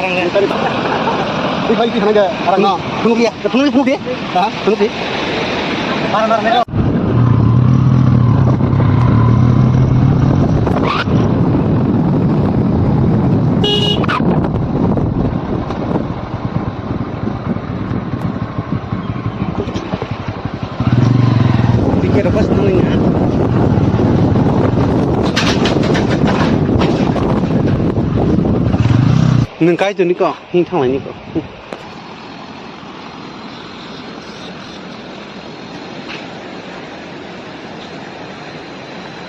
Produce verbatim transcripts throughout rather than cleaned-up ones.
Di bai di hanai ga arang no. Phunuk ya, phunuk di, phunuk di. Ha? Phunuk di. Ticket rok bus nang ya. Nung kai tu niko, hing thang lai niko.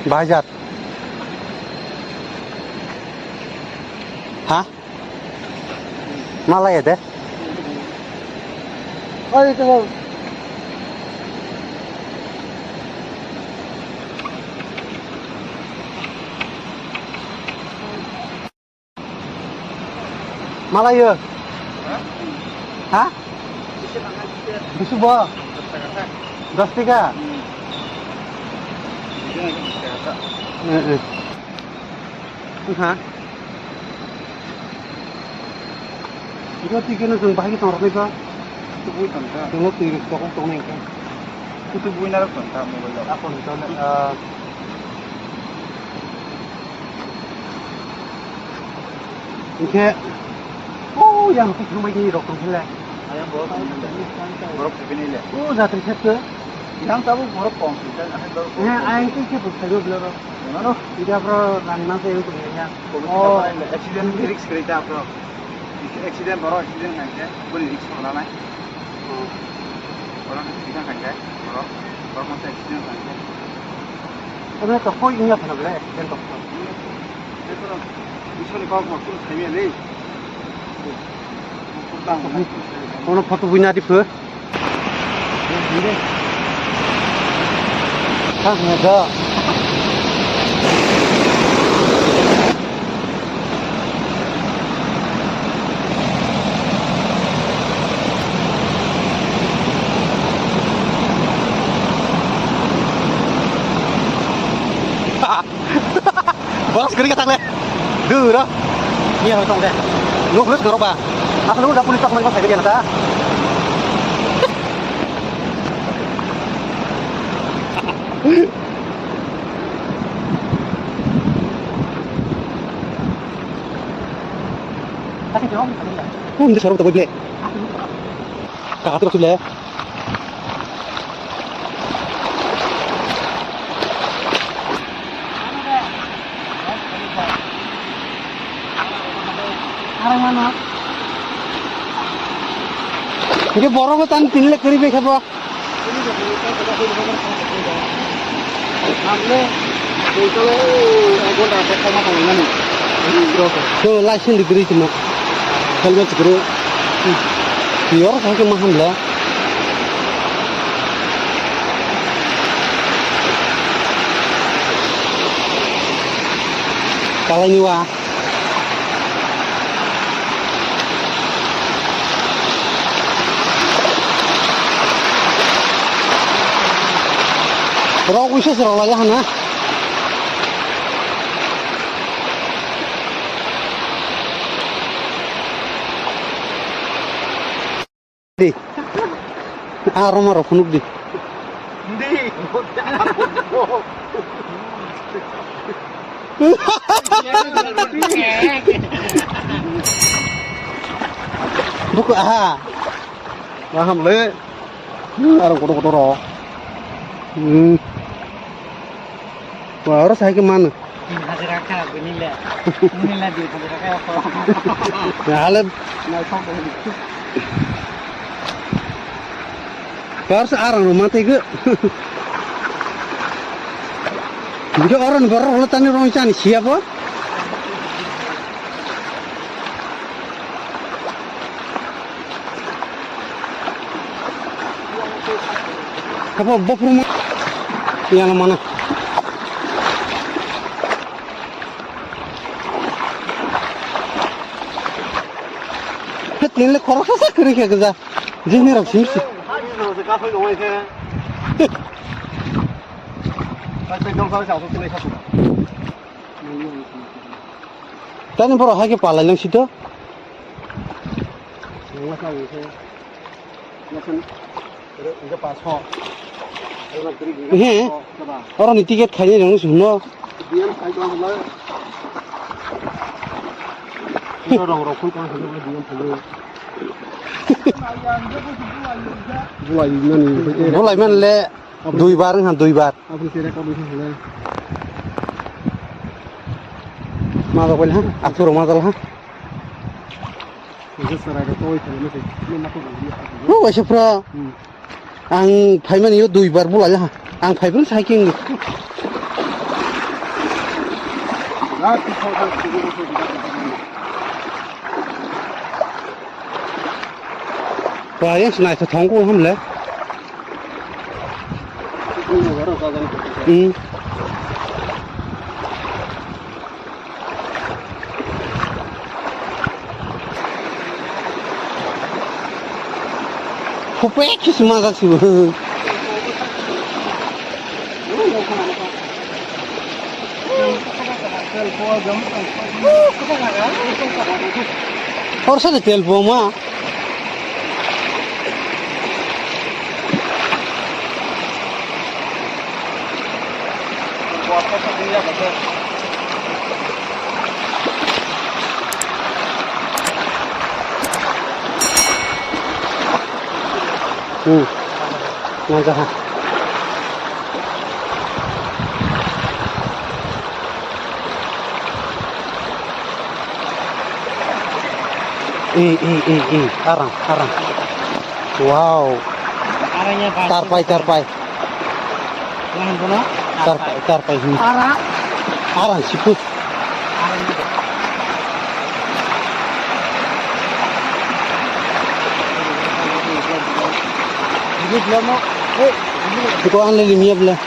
Bajar. Ha? Malaya de. Oi, ito. Malaya. Ha? Bisu bo? Dos taka. Eh, eh. Ha? Iko twi keno chwng bahai khe tongroknai ba? Tubui tongkha. Chwngno twi rok tokol tongnai khe. Tubui narok tongkha mobile o. Akon tole, ah, hinkhe, oh, yang khe thangbai khe rok tongkhe le. Ayang borok tongkhe le. Borok thangbai le. Oh, jatri khe twi. Yang tabuk borok kong swijak, ahai borok kong. He, ayang khe khe bwsai rw bwlai rok. Mano. Ida bro rang nang se yung tong ya. Accident ni risk kwrwi ta bro. Accident, borok accident khaikhe boni risk rw nanai. Borok accident khaikhe borok, borok masa accident khaikhe. Ebe to koi wngya phano ble accident to. Isoni kok mok tun khaimya le. Kono photo buina di pho. Boss gari ka tangle. Duro. Ni hoi tong de. Nuk nuk norok ba. Asal udah police tak main pas lagi dia nata. Pun di sorong tak boleh. Kah tu le. Hingke borok bo tan tini le kwrwi bai kha bo. To license degree timo. Helmet degree. Pior kha ke maham le. Palai ni wa. Rok wngsa se rok lai ya hana. Di. Ah, roma rok phunuk di. Di. Buku aha. Maham le. Hmm, arong kotor kotor rok. Hmm. Wah, oro sai ke mano. Din hajira kha, bini le. Bini le din hajira kha, ko. Ya, hale. Naithok de. Kar sa arang roma te ke. Bini oro ni borok rok tani rong chani siya bo. Apa bopro ma? Yang mana? Tini le khoroksa sa kwrwi khe gwja. Jini rok sim sim. Tani borok hai khe palai nang sito. He. Oro ni ticket khainai rang sung no. Bulai man le dui bar ha, dui bar. Aboni sere ka bwsa hwnle. Ma ba koi ha, athuro ma dal ha. Bwsa sara ka koi thangma se. Ni ma ko bali. O waisa phra. Hmm. Ang phaimani yo dui bar bulai ha. Ang phaibrwng sai keng. Ba, yang senai sa thong ko ham le. Hmm. Hopek khe sima jak sibo. Hor sa de tel bo ma. Hmm. Manja ha. Eh, eh, eh, eh, arang, arang. Wow. Arangnya bagus. Tarpai, tarpai. Lahan kono? Tarpai, tarpai. Hmm. Arang. Arang, siput. Arang. Ini belum, Mak. Eh, ini. Iko ang lilim ya, bela.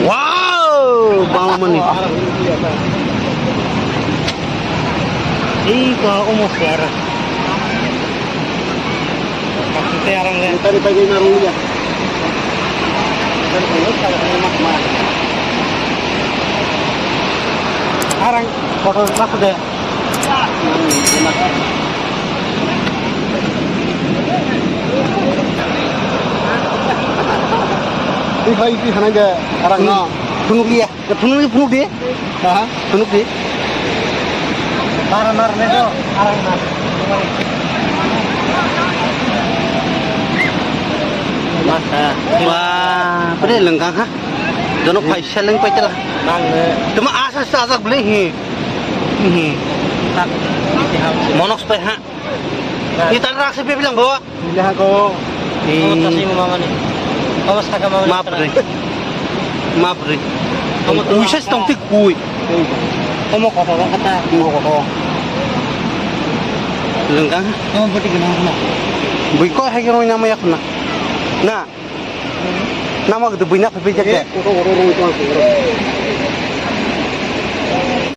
Wow, bangmani. Ih, kau umur suara. Maksudnya orang lain. Tadi pagi nang ya. Arang foto maksudnya. Twi khai twi khanai de arang no. Phunuk liya. Phunuk di, phunuk di. Ha? Phunuk di. Mar mar ne do. Arang mar. Wah, bre lengkang ha. Jono phai seleng pai tela. Nang ne. Tuma asa asa ajak beli hi. Hi. Tak. Monok spai ha. Ni tan rak se pe bilang bo. Bilang ko. Eh. Omo tasi mo mama ni. Omo saka mama ni. Map re. Map re. Omo to. Uisa tong tik kui. Omo koto kata. Omo koto. Lengkang. Omo boti gina na. Bui ko hai kiro nama yak na. Na. Nama gitu bui na pe pe jak.